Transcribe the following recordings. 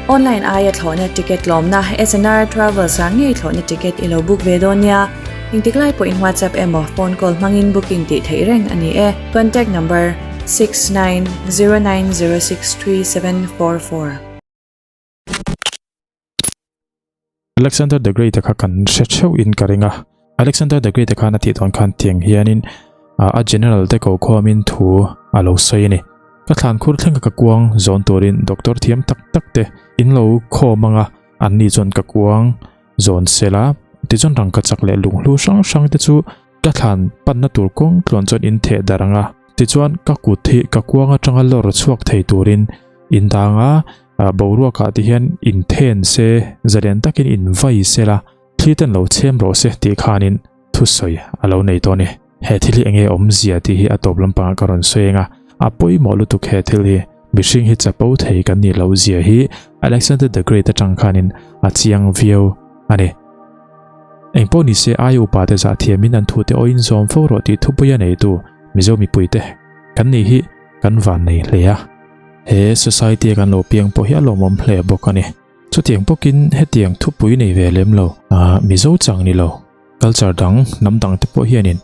Online aia thlawhna ticket tlawmna SNR Travels ah ngei thlawhna ticket i lo book ve dawn nia. Engtik lai pawhin WhatsApp emaw phone call hmangin booking tih theih reng a ni e. Contact number, 6909063744. Alexander the Great-a kha kan hre theuh in ka ring a. Alexander the Great-a khan a tih dawn khan tiang hianin a general te ko khawmin thu a lo sawi a ni. Ka thlan khur thleng ka kuang zawn turin doctor thiam tak tak te in lo khawm anga anni chuan ka kuang zawn sela tichuan rangkachak leh lunghlu hrang hrang te chu ka thlan panna tur kawng tluan chuan in theh darh anga tichuan ka kut hi ka kuang atanga lawr chhuak thei turin in dang a boruakah te hian in then se zalen takin in vai sela thli ten lo chhem rawh se tih khanin thusawi a lo nei tawh a ni. He thil hi enge awmzia tih hi a tawp lampangah ka rawn sawi eng a, a pawimawh lutuk he thil hi. Mihring hi chapo thei kan nih loh zia hi Alexander the Great atang khanin a chiang viau a ni. Engpawh ni se ai upa te zah thiamin an thute awin zawm fo rawh tih thupuia neitu Mizo mipuite kan nih hi kan van nei hle a. He society a kan lo piang pawh hi a lawmawm hle bawk a ni. Chutiang bawkin hetiang thupui nei ve lem lo, Mizo chang ni lo, culture dang, hnam dang te pawh hianin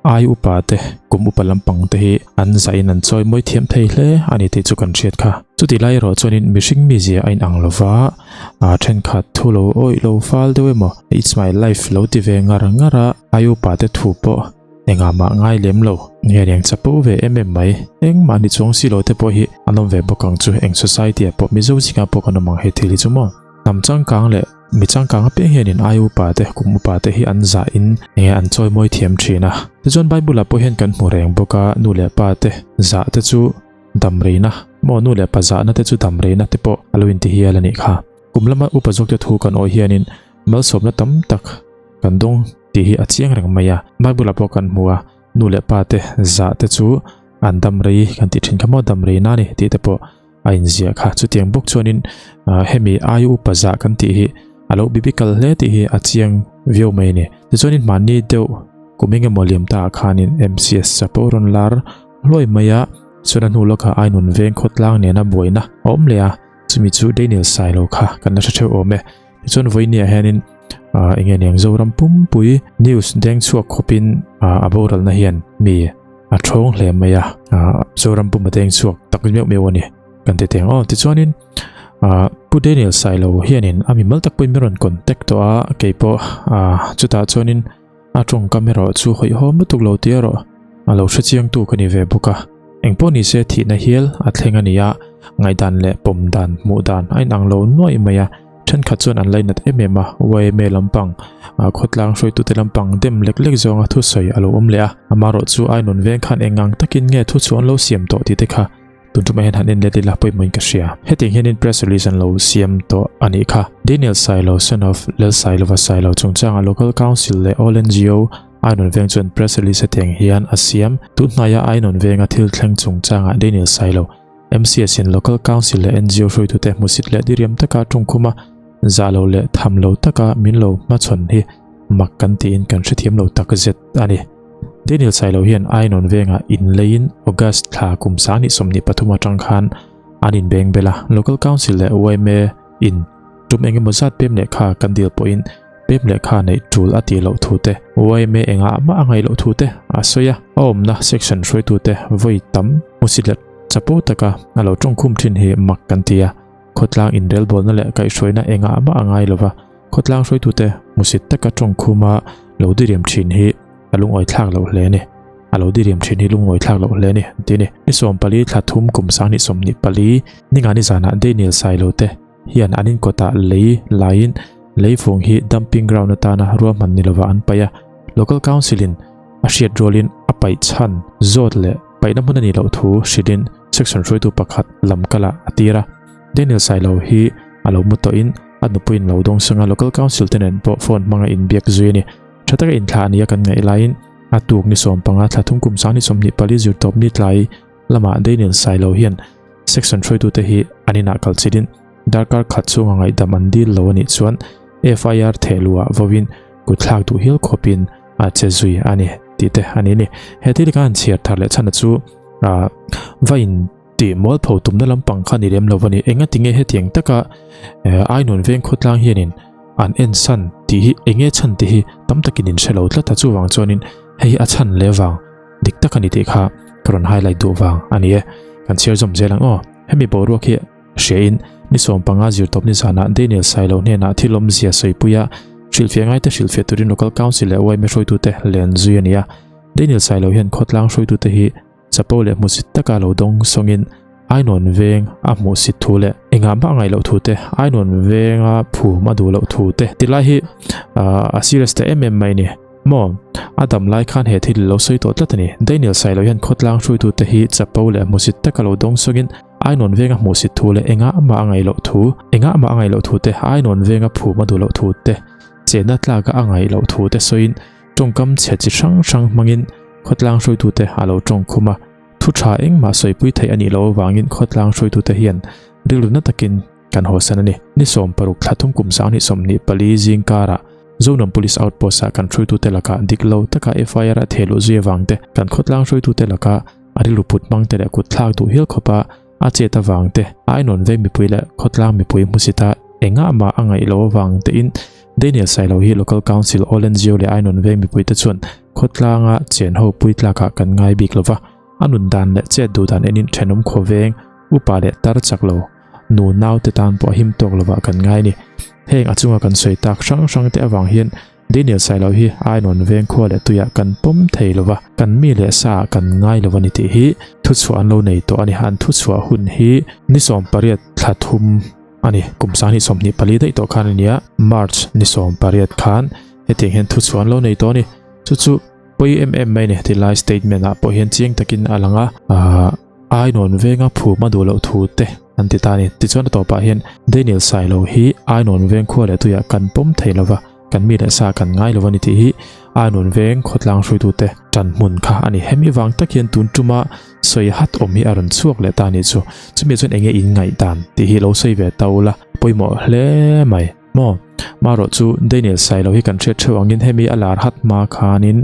ai upa te, kum upa lampang te hi an zahin an chawi mawi thiam thei hle a ni tih chu kan hriat kha. Chutih lai erawh chuanin mihring mizia a inang lo va, thenkhat thu lo awih lo fal deuh emaw, it's my life lo ti ve ngar ngar a, ai upa te thu pawh engah mah ngai lem lo. Nge reng chapo ve em em mai, engmah ni chuang si lo te pawh hi an awm ve bawk ang chu, eng society ah pawh Mizo zingah pawh kan awm ang hei thil hi chu maw. Hnam changkang leh mi changkang apiang hianin ai upa te, kum upa te hi an zah in enge an chawi mawi thiam thin a. Tichuan Bible ah pawh hian kan hmu reng bawk a, nu leh pa te zah te chu dam reina maw nu leh pa zahna te chu dam reina te pawh a lo inti hial a nih kha. Kum lama upa zawk te thu kan awih hianin malsawmna tam tak kan dawng tih hi a chiang reng mai a. Bible ah pawh kan hmu a, nu leh pa te zah te chu an dam rei kan tih thin kha maw dam reina a ni tih te pawh a inziah kha. Chutiang bawk chuanin hemi ai upa zah kan tih hi a lo biblical hle tih hi a chiang viau mai a ni. Tichuanin mahni deuh kum engemaw liam ta ah khanin MCS chapo rawn lar hluai mai a, chuan a hnu lawkah Ainun veng khawtlang nena buaina a awm leh a, chumi chu Daniel Sailo kha kan la hre theuh awm e. Tichuan vawinia hianin eng nge niang Zoram pumpui news deng chhuak khawpin a boralna hian mi a thawng hle mai a, Zoram pum a deng chhuak tak meuh meuh a ni kan ti teng aw. Tichuanin Pu Daniel Sailo hianin a mimal tak pawhin min rawn contact tawh a, keipawh chutah chuanin a tawngkam erawh chu hawihhawm lutuk lo tih erawh a lo hrechiangtu ka ni ve bawk a. Engpawh ni se thihna hial a thleng a ni a, ngaihdan leh pawm dan, hmuh dan a inang lo nuaih mai a, thenkhat chuan an lainat em em a, yma lampang, khawtlang hruaitute lampang dem lek lek zawnga thusawi a lo awm leh a, amaherawh chu Ainun veng khan engang takin nge thu chu an lo siam tawh tih te kha tun tumah hian han en let ila pawimawhin ka hria. Hetiang hianin press release an lo siam tawh a nih kha. Daniel Sailo, son of Lalsailova Sailo chungchanga Local Council leh All NGO Ainawn veng chuan press release hetiang hian a siam. Tun hnaia Ainawn venga thil thleng chungchangah Daniel Sailo, MCS in Local Council leh NGO hruaitute hmusit leh diriam taka tawngkhuma zah lo leh tham lo taka min lo hmachhawn hi mak kan tiin kan hrethiam lo tak zet a ni. Daniel Sailo hian Ainawn vengah inleiin August thla kum 2023 atang khan an inbeng bel a, Local Council leh yma in tum engemaw zat pem lehkha kan dil pawhin Pem lehkha neih tul a tih loh thu te, yma engah mah a ngaih loh thu te a sawi a, a awmna section hruaitute vawi tam hmusit leh chapo taka a lo tawngkhum thin hi mak kan ti a, khawtlang inrelbawlna leh kaihhruaina engah mah a ngai lova, khawtlang hruaitute hmusit taka tawngkhuma lo diriam thin hi a lungawi thlak loh hle a ni. A lo diriam thin hi lungawi thlak loh hle a ni, an ti a ni. Ni 14 thla thum kum 2024 ningani zanah Daniel Sailo te, hian an inkawtah lei laiin leifung hi dumping ground atana ruahman ni lova an paih a, Local Council in a hriat rualin a paih chhan zawt leh paihna hmun a nih loh thu hrilhin section hruaitu pakhat lam kalah a tir a. Daniel Sailo hi a lo mu tawhin a nupuiin lo dawng sanga Local Council te nen pawh phone hmanga inbiak zui a ni. Tha taka inthlah a nia kan ngaih laiin a tuk ni 15 thla thum kum 2024 zirtawp ni tlai lamah Daniel Sailo hian Section hruaitute hi an inah kal chilhin darkar khat chhunga ngaihdam an dil lo a nih chuan FIR thehluah vawin kutthlak duh hial khawpin a che zui a ni tih te a ni ni. He thil khan chhiar thar leh chhan a chu va in Tih mualpho tumna lampang kha ni lem lo a ni. Engatinge hetiang taka Ainawn veng khawtlang hianin an ensan tih hi enge chhan tih hi tam takin in hre lo tlat a, chuvang chuanin hei hi a chhan leh vang dik tak a ni tih kha ka rawn highlight duh vang a ni e. Kan chhiar zawm zel ang aw. Hemi boruak hi hriain ni 15 zirtawp ni zanah Daniel Sailo hnenah thil awmzia sawipuia hrilhfiah ngaite hrilhfiah turin Local Council leh yma hruaitute len zui a ni a. Daniel Sailo hian khawtlang hruaitute hi Chapo leh hmusit taka lo dawng sawngin Ainawn veng a hmuhsit thu leh engah mah ngaih loh thu te, Ainawn venga phum a duh loh thu te ti lai hi a serious ta em em mai ni maw? A dam lai khan he thil lo sawi tawh tlat a ni. Daniel Sailo hian khawtlang hruaitute hi chapo leh hmusit taka lo dawng sawngin Ainawn venga hmuhsit thu leh engah mah a ngaih loh thu, engah mah a ngaih loh thu te, Ainawn venga phum a duh loh thu te, chenna tlaka a ngaih loh thu te sawiin Tawngkam chhe chi hrang hrang hmangin khawtlang hruaitute a lo tawng khum a, thu tha engmah sawipui theih a nih loh avangin khawtlang hruaitute hian rilru na takin kan hawsan a ni. Ni 60 thla thum kum 2024 zing karah Zonam Police Outpost ah kan hruaitute lakah dik lo taka FIR a theh luh zui avang te, kan khawtlang hruaitute laka a rilru put hmang te leh kut thlak duh hial khawpa a chet avang te, a ainawn veng mipui leh khawtlang mipui hmusita engah mah a ngaih loh avang tein Daniel Sailo hi Local Council All NGO leh ainawn veng mipuite chuan khawtlanga chen ho pui tlakah kan ngai bik lova, a nun dan leh chet duh dan enin thenawm khaw veng, upa leh tar chak lo, nu nau te tan pawh a him tawk lovah kan ngai ni. Heng a chunga kan sawi tak hrang hrang te avang hian Daniel Sailo hi Ainawn veng khua leh tuiah kan pawm thei lova, kan mi leh sa ah kan ngai lo a ni tih hi thuchhuah an lo nei tawh a ni. An thuchhuah hun hi ni 18 thla thum a ni. Kum 2024 daih tawh khan a nia, March ni 18 khan hetiang hian thuchhuah an lo nei tawh a ni. Chu chu pawi em em mai a ni. Tilai statement ah pawh hian chiang takin a lang a, aah. Ainawn venga phum a duh loh thu te an ti ta a ni. Tichuan a tawpah hian Daniel Sailo hi Ainawn veng khua leh tuiah kan pawm thei lova, kan mi leh sa kan ngai lova ni tih hi Ainawn veng khawtlang hruaitute tan hmun kha a ni. Hemi vang tak hian tun tuma sawi hat awm hi a rawn chhuak leh ta a nih chu. Chumi chuan enge in ngaihdan tih hi lo sawi ve ta ula pawimawh hle mai maw. Marawh chu Daniel Sailo hi kan hriat theuh angin hemi a lar hat hma khanin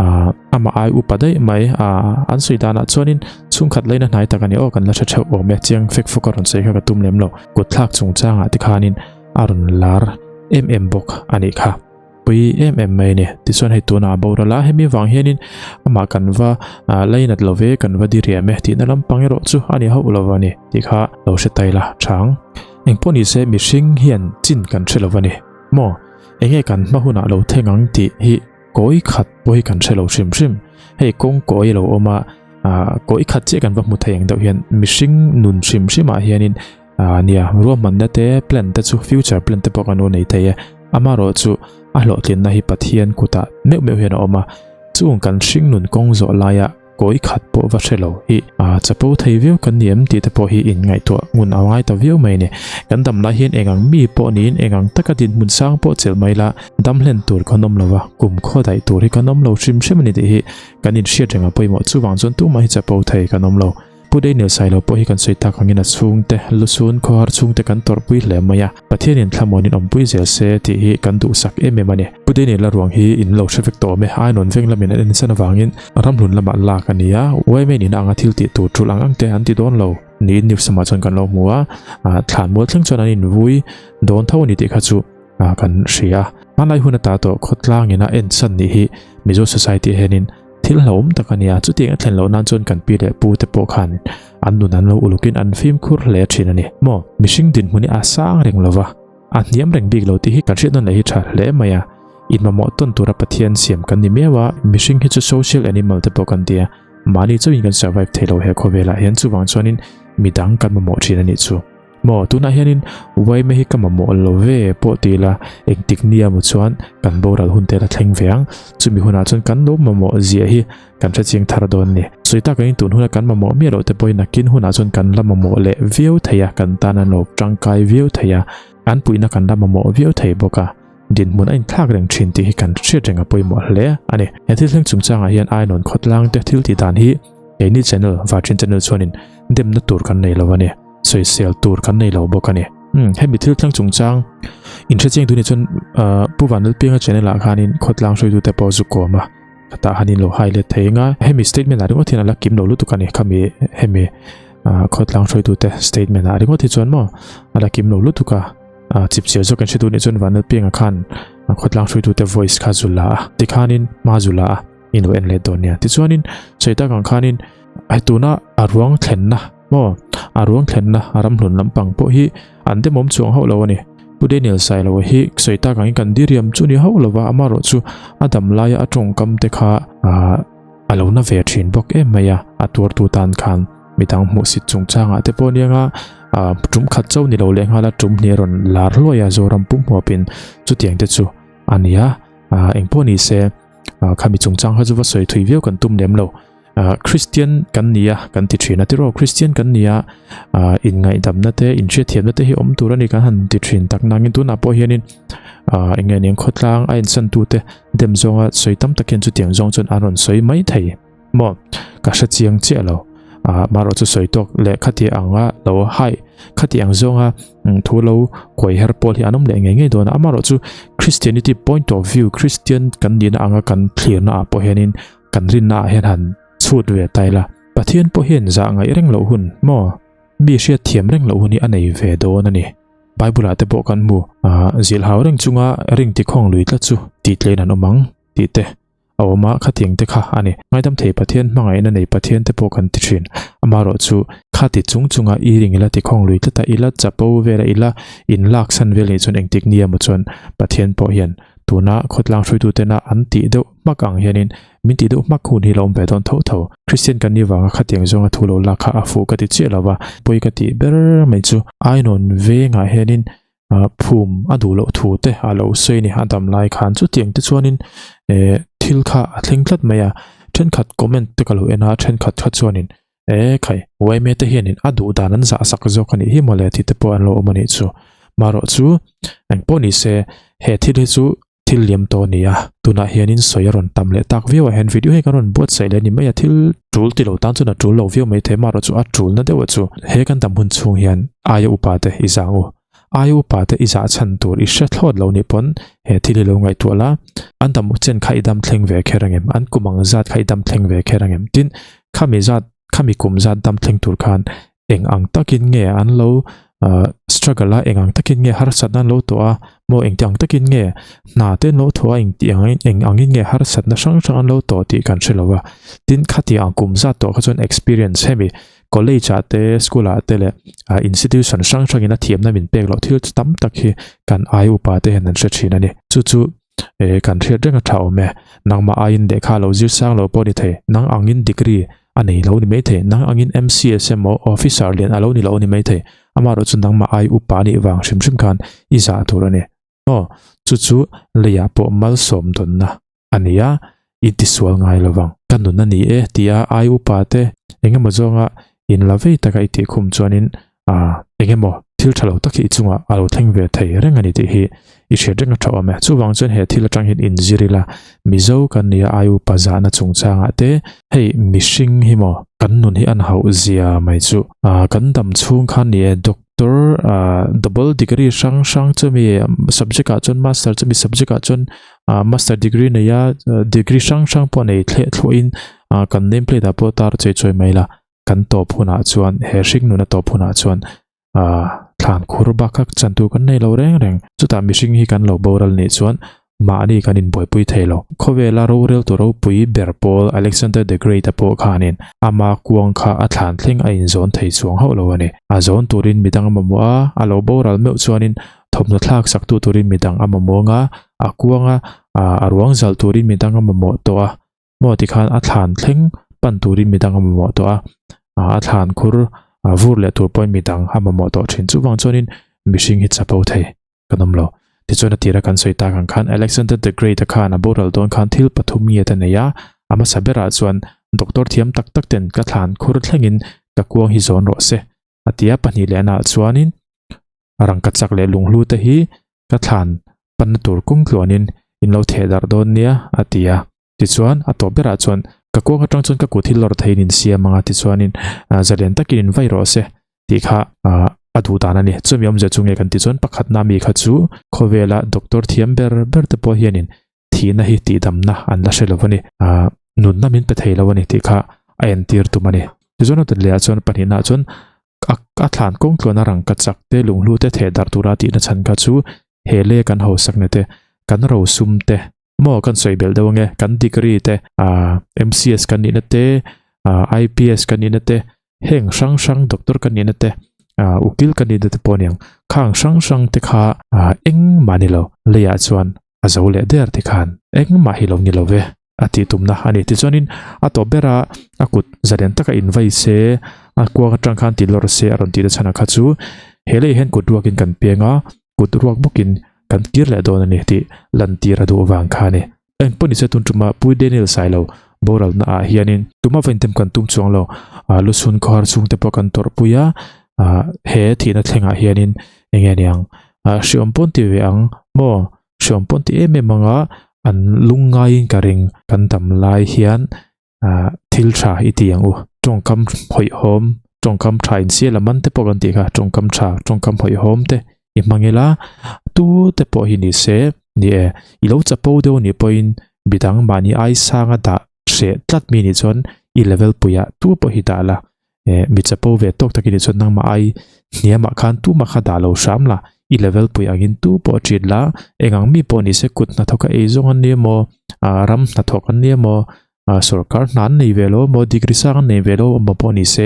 ah amah ai upa daih mai ah an sawi danah chuanin chhungkhat laina hnai tak a ni aw kan la hre theuh awm e chiang fek fawk a rawn sawi kha ka tum lem lo kutthlak chungchangah te khanin a rawn lar em em bawk a nih kha. Pui em em mai a ni. Tichuan hei tunah a boral a, hemi vang hianin amah kan va lainat lo ve, kan va diriam e tihna lampang erawh chu a ni hauh lo a ni tih kha lo hre tai la chang. Engpawh ni se mihring hian chin kan hre lo a ni maw? Enge kan hma hunah lo thleng ang tih hi kawi khat pawh hi kan hre lo hrim hrim. Hei kawng kawi a lo awm a, kawi khat chiah kan va hmu thei ang deuh hian mihring nun hrim hrimah hianin Ah nia, ruahmanna te, plan te chu future plan te pawh kan lo nei thei e. Amaherawh chu a hlawhtlinna hi Pathian kutah meuh meuh hian a awm a, chung kan hringnun kawng zawh laia kawi khat pawh va hre lo hi ah chapo thei viau kan ni em tih te pawh hi in ngaihtuah ngun a ngai ta viau mai a ni. Kan dam lai hian engang mi pawh niin engang taka dinhmun sang pawh chelh mai la, dam hlen tur kan awm lo va, kum khaw daih tur hi kan awm lo hrim hrim a ni tih hi kan inhriat reng a pawimawh. Chuvang chuan tumah hi chapo thei kan awm lo. Pu Daniel Sailo pawh hi kan sawi tak angin a chhungte, lusun, khawhar chhungte kan tawrhpui hle mai a, Pathianin thlamuanin awmpui zel se tih hi kan duhsak em em a ni. Pu Daniel a ruang hi in lo hre vek tawh awm e, Ainawn veng lamin an ensan avangin ramhlun lamah lak a ni a, yma nihna anga thil tih tur tul ang ang te an ti dawn lo niin news lamah chuan kan lo hmu a, thlanmual thleng chuan an invui dawn tho a ni tih kha chu kan hria a. Hmanlai hun ata tawh khawtlangin a ensan nih hi Mizo society hianin Thil hlauhawm tak a nia, chutiang a thlen loh nan chuan kan pi leh pu te pawh khan an nun an lo ulukin an fimkhur hle thin a ni. Maw, mihring dinhmun hi a sang reng lo va, a hniam reng bik lo tih hi kan hriat nawn leh hi tha hle mai a. Inmamawh tawn tura Pathian siam kan ni miau a, mihring hi chu social animal te pawh kan ti a, mahni chauhin kan survive thei lo he khawvelah hian chuvang chuanin midang kan mamawh thin a nih chu. Maw, tunah hianin uaime hi ka mamawh lo ve pawh ti ila, engtik nia maw chuan kan boral hun te la thleng ve ang. Chumi hunah chuan kan lo mamawh ziah hi kan hre chiang thar dawn a ni. Sawi tak angin tun huna kan mamawh miah loh te pawhin nakin hunah chuan kan la mamawh leh viau thei a, kan tan an lo tangkai viau thei a, an puihna kan la mamawh viau thei bawk a. Dinhmun a inthlak reng thin tih hi kan hriat reng a pawimawh hle a ni. He thil thleng chungchangah hian Ainawn khawtlang te thil tih dan hi keini channel, Varṭian channel chuanin demna tur kan nei lo a ni. Sawisel tur kan nei lo bawk a ni. Umm hemi thil thleng chungchang in hre chiang tuni chuan ahh Pu Vanlalpianga channel ah khanin khawtlang hruaitute pawh zu kawm a khatah hanin lo highlight thei eng a hemi statement ah ringawt hian a la kim lo lutuk a ni khami hemi. Khawtlang hruaitute statement ah ringawt hi chuan maw a la kim lo lutuk a, chipchiar zawk in hre duh nih chuan Vanlalpianga khan khawtlang hruaitute voice kha zu la a, tikhanin hma zu la a i lo en let dawn nia. Tichuanin sawi tak ang khanin hei tuna a ruang thlenna maw a ruang thlenna a ramhlun lampang pawh hi an demawm chuang hauh lo a ni. Pu Daniel Sailoa hi sawi tak angin kan diriam chu ni hauh lova amaherawhchu a dam laia a tawngkam te kha A lo na ve thin bawk em mai a, a tuartu tan khan midang hmuhsit chungchangah te pawh anianga tum khat chauh ni lo leh nghal a tum hnih a rawn lar hluai a Zoram pum huapin chutiang te chu a ni a, engpawh ni se khami chungchang kha chu va sawi thui viau kan tum lem lo. Kristian kan ni a kan ti thin a tiraw Kristian kan ni a inngaihdamna te inhriatthiamna te hi awm tur a ni kan han ti thin tak nangin tunah pawh hianin eng nge aniang khawtlang a insantute Dem zawnga sawi tam tak hian chutiang zawng chuan an rawn sawi mai thei maw? Ka hre chiang chiah lo. Ah, marawh chu sawi tawk leh khati anga lo hai, khati ang zawnga thu lo kuai her pawl hi an awm leh ngei ngei dawn a. Amarawh chu Christianity point of view, Christian kan nihna anga kan thlirna ah pawh hianin kan rinna ah hian han chhut ve ta ila. Pathian pawh hian zah ngaih reng loh hun maw? Mi hriat thiam reng loh hun hi a nei ve dawn a ni. Bible ah te pawh kan hmu ah zilh hau reng chunga ring ti khawng lui tlat chu tih tlein an awm ang tih te a awm a, khatiang te kha a ni. Ngaidam thei Pathian hmangaihna nei Pathian te pawh kan ti thin. Amaherawh chu khati chung chunga i ring ila ti khawng lui tlat a, ila chapo vel a, ila inlaksan vel nih chuan engtik ni emaw chuan Pathian pawh hian tuna khawtlang hruaitutena an tih deuh hmak ang hianin Min tih deuh hmak hun hi lo awm ve dawn tho tho. Christian kan nih vanga khatiang zawnga thu lo lak kha a fuh ka ti chiah lo va, pawi ka tih ber mai chu Ainawn vengah hianin phum a duh loh thu te a lo sawi a ni a dam lai khan chutiang te chuanin thil kha a thleng tlat mai a, thenkhat comment te ka lo en a, thenkhat kha chuanin e khai yma te hianin a duh dan an zah sak zawk a nih hi mawle tih te pawh an lo awm a nih chu. Marawh chu engpawh ni se he thil hi chu Thil liam tawh a ni a, tunah hianin sawi a rawn tam leh tak viau ah hian video hi kan rawn buatsaih leh a ni mai a, thil tul ti lo tan chuan a tul lo viau mai thei amaherawh chu a tulna deuh ah chu he kan dam hun chhung hian aia upa te i zah ang u, aia upa te i zah chhan tur i hre thlawt lo nih pawn he thil hi lo ngaihtuah la, an dam chen kha i dam thleng ve kher ang em, an kum ang zat kha i dam thleng ve kher ang em, tin khami zat khami kum zat dam thleng tur khan eng ang takin nge an lo struggle a, eng ang takin nge harsatna an lo tawh a, maw engti ang takin nge hna te an lo thawh a, engti ang eng angin nge harsatna hrang hrang an lo tawh tih kan hre lo a. Tin, khati ang kum zat tawh kha chuan experience hemi college ah te, school ah te leh institution hrang hrangin a thiamna min pek loh thil tam tak hi kan ai upa te hian an hre thin a ni. Chu chu e kan hriat reng a tha awm e. Nangmah aiin lehkha lo zir sang lo pawh ni thei, nang angin degree a nei lo ni mai thei, nang angin MCS emaw officer lian a lo ni lo ni mai thei, amaherawh chu nangmah ai upa nih vang hrim hrim khan i zah tur a ni. Aw, chu chu leiah pawh malsawm dawnna a ni a, i tisual ngai lo vang. Ka nun a ni e tia ai upa te engemaw zawnga inla vei taka i tih khum chuanin ah engemaw thil tha lo tak hi i chungah a lo thleng ve thei reng a ni tih hi i hriat reng a tha awm e. Chuvang chuan he thil atang hian inzir ila Mizo kan nia ai upa zahna chungchangah te hei mihring hi maw kan nun hi an hauh zia mai chu ah kan dam chhung khan ni e doctor ah double degree hrang hrang chumi subject ah chuan master chumi subject ah chuan ah master degree nei a degree hrang hrang pawh nei thleh thluahin ah kan name plate ah pawh tar chei chawi mai la. Kan tawp hunah chuan he hringnun a tawp hunah chuan ah thlan khur bak kha chan tur kan nei lo reng reng. Chutah mihring hi kan lo boral nih chuan mahni kan inbuaipui thei lo. Khawvela rorel tu ropui ber pawl Alexander the Great-a pawh khanin ama kuang kha a thlan thleng a inzawn thei chuang hauh lo a ni. A zawn turin midang a mamawh a, a lo boral meuh chuanin thawmhnaw thlak sak tu turin midang a mamawh ang a, a kuanga a ruang zalh turin midang a mamawh tawh a. Maw tikhan a thlan thleng pan turin midang a mamawh tawh a, a thlan khur vur leh tur pawhin midang a mamawh tawh thin. Chuvang chuanin mihring hi chapo thei kan awm lo. Tichuan a tira kan sawi tak ang khan Alexander the Great-a khan a boral dawn khan thil pathum nge te nei a, a hmasa berah chuan doctor thiam tak tak ten ka thlan khur thlengin ka kuang hi zawn rawh se a ti a, pahnih lehnaah chuanin rangkachak leh lunghlu te hi ka thlan panna tur kawng tluanin in lo theh darh dawn nia a ti a. Tichuan a tawp berah chuan ka kuang atang chuan ka kut hi lawr theiin in siam ang a tichuanin zalen takin in vai rawh se tih kha a duh dan a ni. Chumi awmzia chu nge kan tih chuan pakhatna mi kha chu khawvela doctor thiam ber ber te pawh hianin thihna hi tihdamna an la hre lo a ni. Nunna min pe thei lo a ni tih kha a entir tum a ni. Tichuan a dawt lehah chuan pahnihnaah chuan a a thlan kawng tluana rangka chak te lunghlu te theh darh tura tihna chhan kha chu he lei a kan hausakna te kan rosum te maw kan sawi belh deuh ange kan degree te ah MCS kan nihna te ah IPS kan nihna te heng hrang hrang doctor kan nihna te ah ukil kan nihna te pawh a niang khang hrang hrang te kha ah engmah ni lo leiah chuan a zo leh der ti khan engmah hi lo ni lo ve a tih tumna a ni. Tichuanin a tawp bera a kut zalen taka invai se a kuang atang khan ti lawr se a rawn tih na chhan ah kha chu he lei hian kut ruakin kan piang a kut ruak bawkin kan kir leh dawn a ni tih lantir a duh vang kha a ni. Eng pawh nise tun tuma Pui Daniel Sailo boralna ah hianin tuma va intem kan tum chuang lo lusun khawhar chhungte pawh kan tawrhpui a he thihna thlengah hianin eng nge niang hriawm pawn ti ve ang maw hriawm pawn ti em em anga an lungngaiin ka ring kan dam lai hian thil tha i ti ang u tawngkam hawihhawm tawngkam tha in sial a man te pawh kan tih kha tawngkam tha tawngkam hawihhawm te i hmang ila tu te pawh hi ni se ni e i lo chapo deuh anih pawhin midang mahni ai sanga dah hreh tlat mi nih chuan i level puiah tu pawh hi dah la eh mi chapo ve tawk tak i nih chuan nangmah ai hniamah khan tumah kha dah lo hram la i level pui angin tu pawh ṭit la engang mi pawh ni se kut hnathawk a ei zawng an ni emaw ah ram hnathawk an ni emaw ah sorkar hna an nei ve lo emaw degree sang an nei ve lo emaw pawh ni se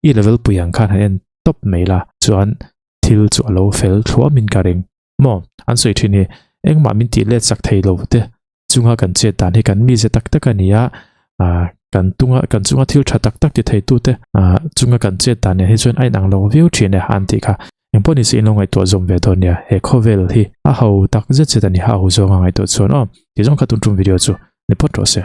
i level pui ang khan han en tawp mai la chuan thil chu a lo fel thluam in ka ring maw an sawi thin hi engmah min tih let sak thei lo te chunga kan chet dan hi kan mize tak tak a ni a ah kan tunga kan chunga thil tha tak tak ti thei tu te ah chunga kan chet dan nen hi chuan a inang lo viau thin e an tih kha engpawh ni se in lo ngaihtuah zawm ve dawn nia he khawvel hi a ho tak zet zet a ni a ho zawnga ngaihtuah chuan aw tih zawng kha tun tum video chu ni phawt rawh se.